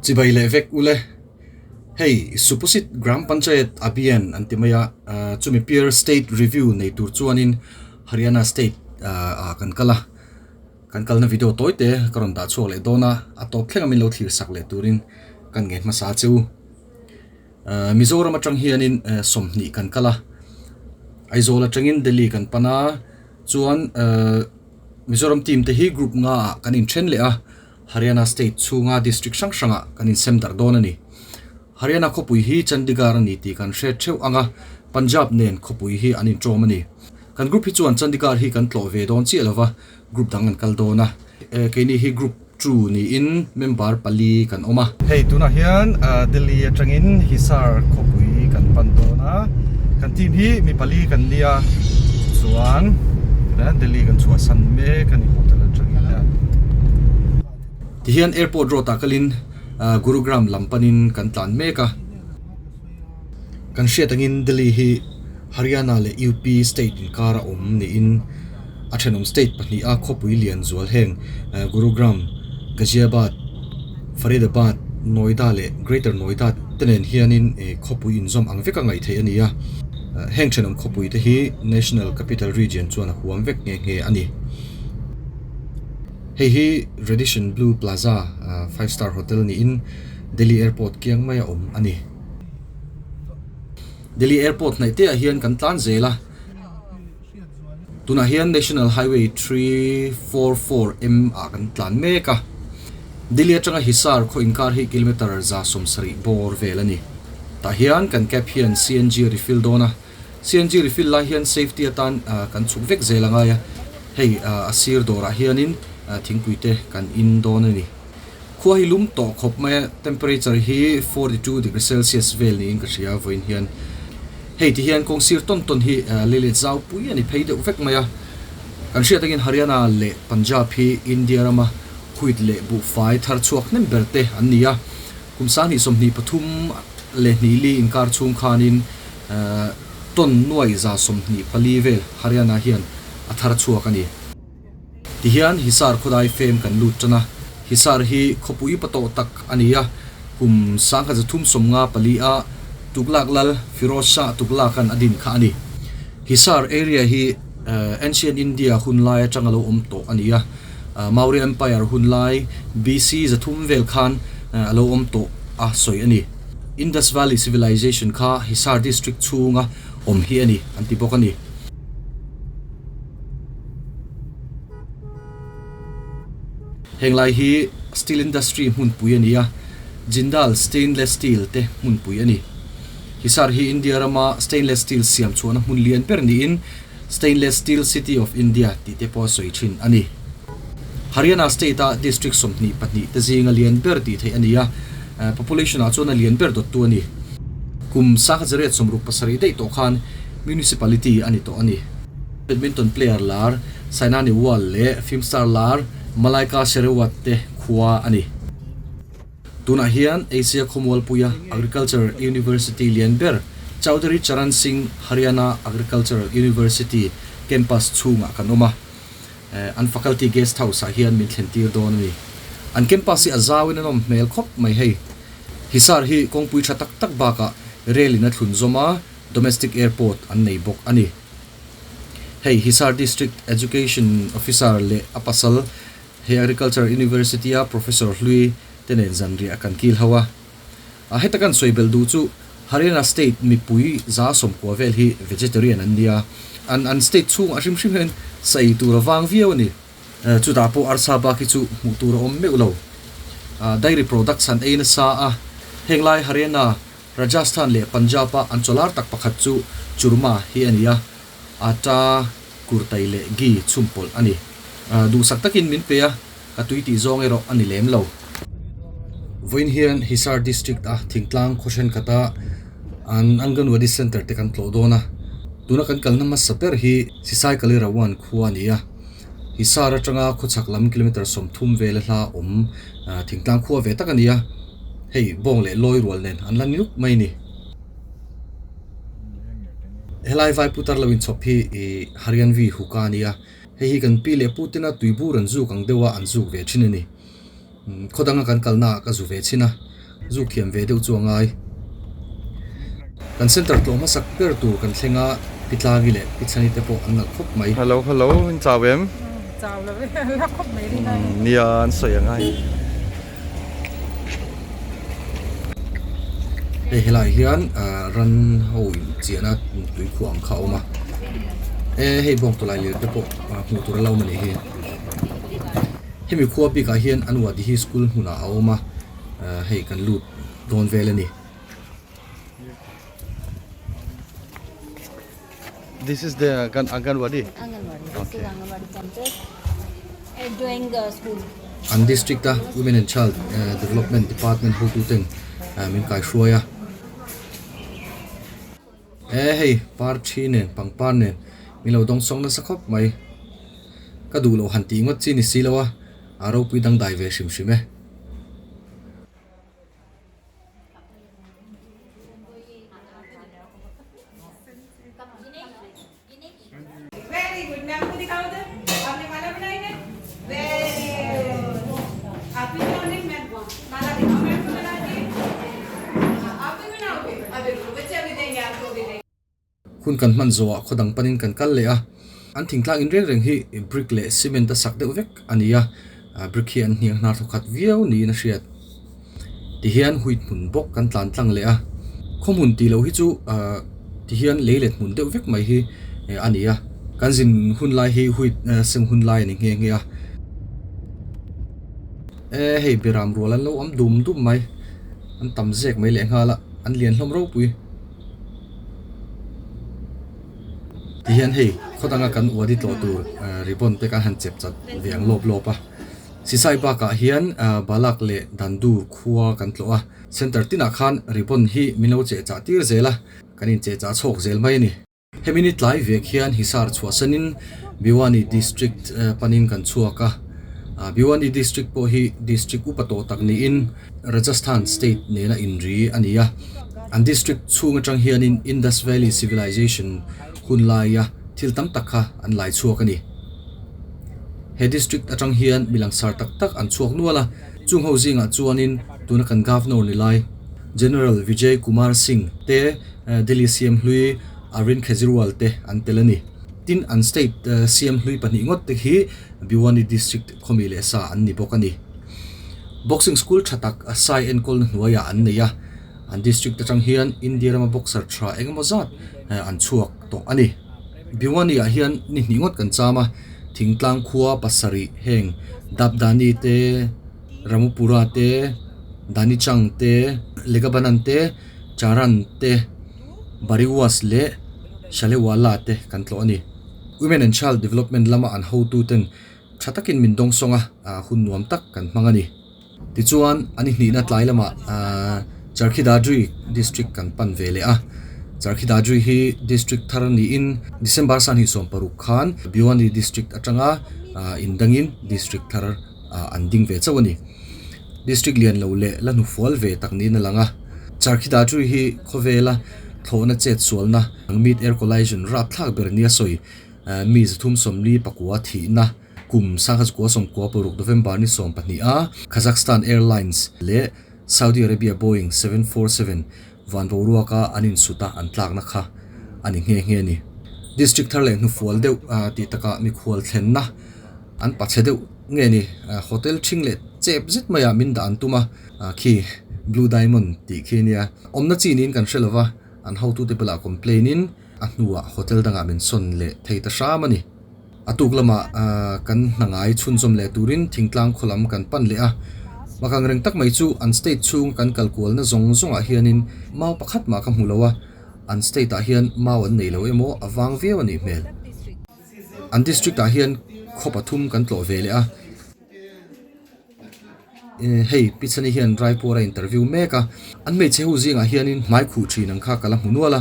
Chibai leh vek ule. Hei Suposit Gram Panchayat Abhiyan an ti mai a, chumi peer state review nei tur chuanin Haryana state ah kan kal a. Kan kalna video tawi te ka rawn dah chhuak leh dawn a, a tawp thleng a min lo thlir sak leh turin kan ngen hmasa che u. Mizoram atang hianin 20 kan kal a, Aizawl atangin Delhi kan pan a, chuan Mizoram team te hi group nga ah kan inthen leh a, Haryana state chhunga district hrang hrangah kan insem darh dawn a ni. Haryana khawpui hi Chandigarh a ni tih kan hre theuh ang a, Punjab nen khawpui hi an inṭawm a ni. Kan group hi chuan Chandigarh hi kan tlawh ve dawn chiah lova, group dang an kal dawn a. Keini hi group two niin member pali kan awm a. Hei tunah hian Delhi atangin Hisar khawpui kan pan dawn a, kan team hi mi pali kan nia chuan Delhi kan chhuahsan mek a ni hotel atangin hian. Tihian airport road ah kalin Gurugram lam panin kan tlan mek a. Kan hriat angin Delhi hi Haryana leh UP state inkar a awm niin a thenawm state pahniha khawpui lian zual heng Gurugram, Ghaziabad, Faridabad, Noida leh Greater Noida te nen hianin khawpui inzawm ang veka ngaih theih a ni a. Heng thenawm khawpui te hi National Capital Region chuan a huam vek nghe nghe a ni. Hei hi Radisson Blu Plaza five star hotel niin Delhi Airport kiang maia awm a ni. Delhi Airport hnaih te ah hian kan tlan zel a, tunah hian National Highway 344 M ah kan tlan mek a, Delhi atanga Hisar khaw inkar hi kilometre 170 bawr vel a ni. Tah hian kan cab hian CNG a refill dawn a, CNG refill lai hian safety atan kan chhuk vek zel a ngai a, hei a sir dawrah hianin thingpui te kan in dawn a ni. Khua hi lum tawh khawp mai a, temperature hi 42 degree celsius vel niin ka hria vawiin hian. Hei ti hian kawng sir tawn tawn hi leilet zau pui a ni phei deuh vek mai a. Kan hriat angin Haryana leh Punjab hi India rama wheat leh buhfai thar chhuak hnem ber te an ni a. Kum 2023 leh hnih li inkar chhung khanin ton nuai 124 vel Haryana hian a thar chhuak a ni. Tihian Hisar khawdai fem kan lut tan a, Hisar hi khawpui upa tawh tak a ni a, kum 1354 a Tughlaq lal Firoz Shah Tughlaq-a'n a din kha a ni. Hisar area hi Ancient India hun lai atanga lo awm tawh a ni a, Maurya Empire hun lai BC 300 vel khan a lo awm tawh a sawi a ni. Indus Valley Civilization kha Hisar district chhunga awm hi a ni an ti bawk a ni. Heng lai hi steel industry hmunpui a ni a, Jindal Stainless Steel te hmunpui a ni. Hisar hi India rama stainless steel siam chhuahna hmun lian ber niin Stainless Steel City of India tih te pawh a sawi thin a ni. Haryana state a district 22 te zinga lian ber tih theih a ni a, population ah chuan a lian ber dawttu a ni. Kum 1967 daih tawh khan municipality a ni tawh a ni. Badminton player lar Saina Nehwal leh film star lar Malaika Sherawat te khua a ni. Tunah hian Asia khawmualpuia Agriculture University lian ber Chaudhary Charan Singh Haryana Agricultural University campus chhungah kan awm a. An faculty guest house ah hian min thlen tir dawn a ni. An campus hi a zauin a nawm hmel khawp mai hei. Hisar hi kawngpui tha tak tak bakah rail in a thlun zawm a, domestic airport an nei bawk a ni. Hei Hisar District Education Officer leh a pasal he Agriculture University a Professor hlui te nen zanriah kan kil ho a. A heta kan sawi belh duh chu Haryana state mipui 90% vel hi vegetarian an nia. An an state chhungah hrim hrim hian sa ei tur a vang viau a ni. Chutah pawh arsa bak hi chu hmuh tur a awm meuh lo. Dairy products an ei nasa a, heng lai Haryana, Rajasthan leh Punjab a an chawlar tak pakhat chu churma hi a ni a, atta, kurtai leh ghee chhum pawlh a ni. Duhsak takin min pe a, ka tui tih zawng erawh a ni lem lo. Vawiin hian Hisar district a thingtlang khaw thenkhat a an Anganwadi Centre te kan tlawh dawn a, tuna kan kalna hmasa ber hi Sisai Kalirawan khua a ni a, Hisar atanga khawchhak lam kilometre 30 vel a hla awm thingtlang khua ve tak a ni a, hei bawng leh lawi rual nen an la ni nuk mai a ni. Helai vai putar lo inchhawp hi Haryanvi Huka a ni a, hei hi kan pi leh pu tena tuibur an zuk ang deuha an zuk ve thin a ni. Khaw danga kan kalnaah ka zu ve chhin a. Zuk thiam ve deuh chu a ngai. Kan center tlawh hmasak ber tur kan thleng a, Pi Tlangi leh Pi Chhani te pawh an nalh khawp mai. Hello hello in chau em? Chau lo e, an la khawp mai rin ai. Nia an sawi ang ai. Hei helai hian ran ho in chiahna tui khuah ang kha a awm a, e hei bawng tawlai lir te pawh hmuh tur a lo awm a nih hi. Hemi khua bikah hian an wadi hi school hmunah a awm a, hei kan lut dawn vel a ni. This is the Anganwadi. Anganwadi. This is Anganwadi center adjoining the school. An district a Women and Child Development Department hotu ten min kai hruai a. E hei par thi nen pangpar nen min lo dawng sawng nasa khawp mai. Ka duh loh han tih ngawt chi ni si lo a, a ropui dangdai ve hrim hrim e. Hun kan hman zawhah khaw dang panin kan kal leh a, an thingtlang in reng reng hi brick leh cement a sak deuh vek a ni a, brick hi an hniang hnar thawkhat viau niin a hriat. Tihian huit hmun bawk kan tlan tlang leh a, khaw hmun tih loh hi chu tihian lei let hmun deuh vek mai hi a ni a, kan zin hun lai hi huit sem hun lai a ni nghe nghe a. E hei beram rual an lo awm dum dum mai, an tam zek mai lehnghal a, an lian hlawm ropui. Tihian hei khaw danga kan uadi tlawh tur ribbon te kan han chep chat ve ang lawp lawp a. Sisai bakah hian Balak leh Dandur khua kan tlawh a, center tinah khan ribbon hi min lo cheh chah tir zel a, kan incheh chah chhawk zel mai a ni. Hemi ni tlai vek hian Hisar chhuahsanin Bhiwani district panin kan chhuak a, Bhiwani district pawh hi district upa tawh tak niin Rajasthan state nena inri a ni a, an district chhung atang hianin Indus Valley Civilization hun laia thil tam tak kha an lai chhuak a ni. He district atang hian mi langsar tak tak an chhuak nual a, chung ho zingah chuanin tuna kan Governor ni lai General Vijay Kumar Singh te, Delhi CM hlui Arvind Kejriwal te an tel a ni. Tin, an state CM hlui pahnih ngawt te khi Bhiwani district khawmi leh sa an ni bawk a ni. Boxing school tha tak Sai enkawlna hnuaiah an nei a, an district atang hian India rama boxer tha engemaw zat an chhuak tawh a ni. Bhiwani ah hian ni hnih ngawt kan cham a, thingtlang khua pasarih heng Dabdani te, Ramupura te, Danichang te, Legabanan te, Charan te, Bariwas leh Shalewala te kan tlawh a ni. Women and Child Development lama an hotuten tha takin min dawngsawng a, hun nuam tak kan hmang a ni. Tichuan, an ihnihna tlai lamah Charkhidadri District kan pan ve leh a. Charkhidadri hi District thar niin December sanghnih 16 khan Bhiwani District atanga indangin District thar an ding ve chauh a ni. District lian lo leh la hnufual ve tak niin a lang a. Charkhidadri hi khawvela thlawhna chet sualna mid air collision rapthlak ber nia sawi mi 340 pakua thihna kum sangha 96 November ni 12 a Kazakhstan Airlines leh Saudi Arabia Boeing 747 van boruaka an insut a an tlakna kha a ni nghe nghe a ni. District thar leh hnufual deuh tih takah mikhual thlenna an pachhe deuh nge ni hotel thing leh chep zet maiah min dah an tum a khi Blue Diamond tih khi nia awmna chi niin kan hre lova an hotute bulah complain in a hnuah hotel dangah min sawn leh thei ta hram a ni. A tuk lamah kan hna ngai chhunzawm leh turin thingtlang khaw lam kan pan leh a, mak ang reng tak mai chu an state chhung kan kal kualna zawng zawngah hianin mau pakhat mah ka hmu lo a, an state ah hian mau an nei lo emaw a vang viau a nih hmel. An district ah hian khaw pathum kan tlawh ve leh a. Hei Pichani hian Raipur a interview mek a, an hmeichhe ho zingah hianin hmai khuh thin ang kha ka la hmu nual a,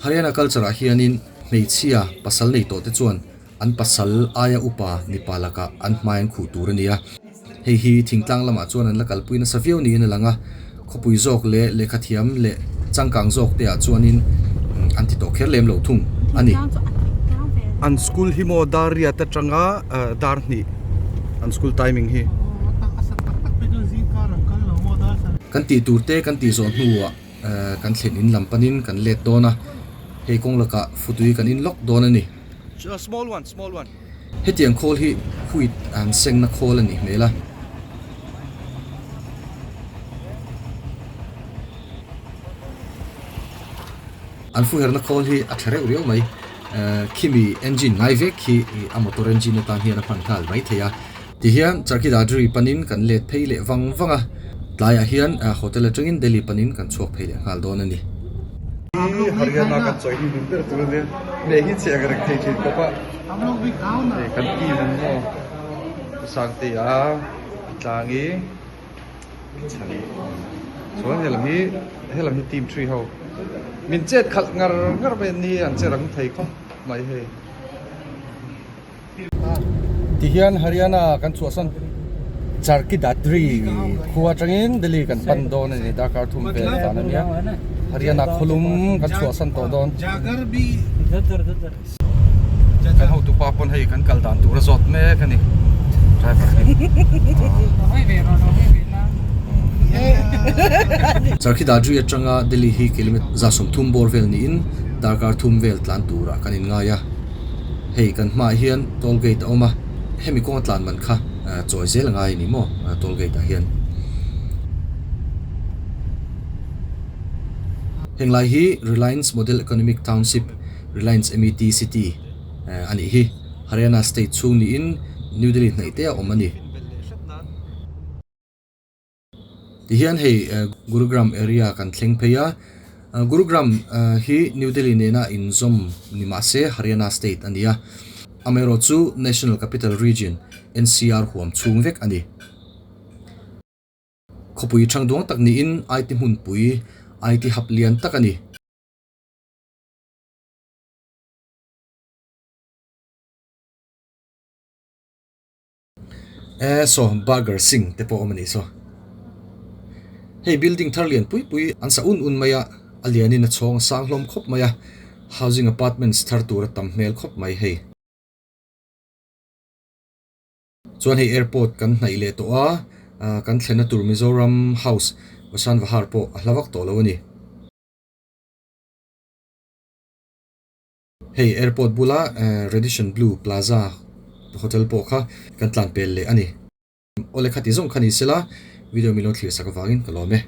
Haryana culture ah hianin hmeichhia pasal nei tawh te chuan an pasal aia upa mipa lakah an hmai an khuh tur a ni a, hei hi thingtlang lamah chuan an la kalpui nasa viau niin a lang a, khawpui zawk leh lehkha thiam leh changkang zawk te ah chuanin an ti tawh kher lem lo thung a ni. An school hi maw dar riat atanga dar hnih an school timing hi. Kan tih tur te kan tih zawh hnuah kan thlen in lam panin kan let dawn a, hei kawng lakah futui kan in lawk dawn a ni. Hetiang khawl hi wheat an sengna khawl a nih hmel a. An fuherna khawl hi a tha reuh riau mai. Khimi engine ngai vek khi a motor engine atan hian a hman nghal mai thei a. Tihian Charkhi Dadri panin kan let phei leh vang vang a, tlaiah hian hotel atangin Delhi panin kan chhuak phei leh nghal dawn a ni. Hi Haryana kan chawi hi hmun ber tur a nia, meh hi cheh ang reng thei thin khawp a, hei kan team an maw Sangtea a tlang i chhan chuan helam hi helam hi team 3 ho min chet khalh ngar ngar mai an ni an che rang thei khawp mai hei. Tihian Haryana kan chhuahsan Charki Dadri khua atangin Delhi kan pan dawn a ni darkar thum vel dan a nia Haryana khawlum kan chhuahsan tawh dawn kan hotu pa pawn hei kan kal dan tur a zawt mek a ni driver hi Charki Dadri atanga Delhi hi kilometer 30 bawr vel niin darkar thum vel tlan turah kan inngai a. Hei kan hmaah hian toll gate a awm a, hemi kawnga tlan man kha chawi zel a ngai a ni maw toll gate ah hian. Heng lai hi Reliance Model Economic Township, Reliance MET City, a nih hi. Haryana state chhung niin New Delhi hnaih te a awm a ni. Tihian hei Gurugram area kan thleng phei a, Gurugram hi New Delhi nena inzawm ni mah se Haryana state a ni a, amaherawhchu National Capital Region, NCR, huam chhung vek a ni. Khawpui thangduang tak niin IT hmunpui, IT hub lian tak a ni. E saw burger sing te pawh a awm a nih saw hei building thar lian pui pui an sa un un mai a a lian in a chhawng a sang hlawm khawp mai a housing apartments thar tur a tam hmel khawp mai hei chuan hei airport kan hnaih leh tawh a ah kan thlenna tur Mizoram house Vasant Vihar pawh a hla vak tawh lo a ni. Hei airport bula Radisson Blu Plaza hotel pawh kha kan tlan pel leh a ni. Awle khati zawng kha ni sela video min lo thlir sak avangin ka lawm e.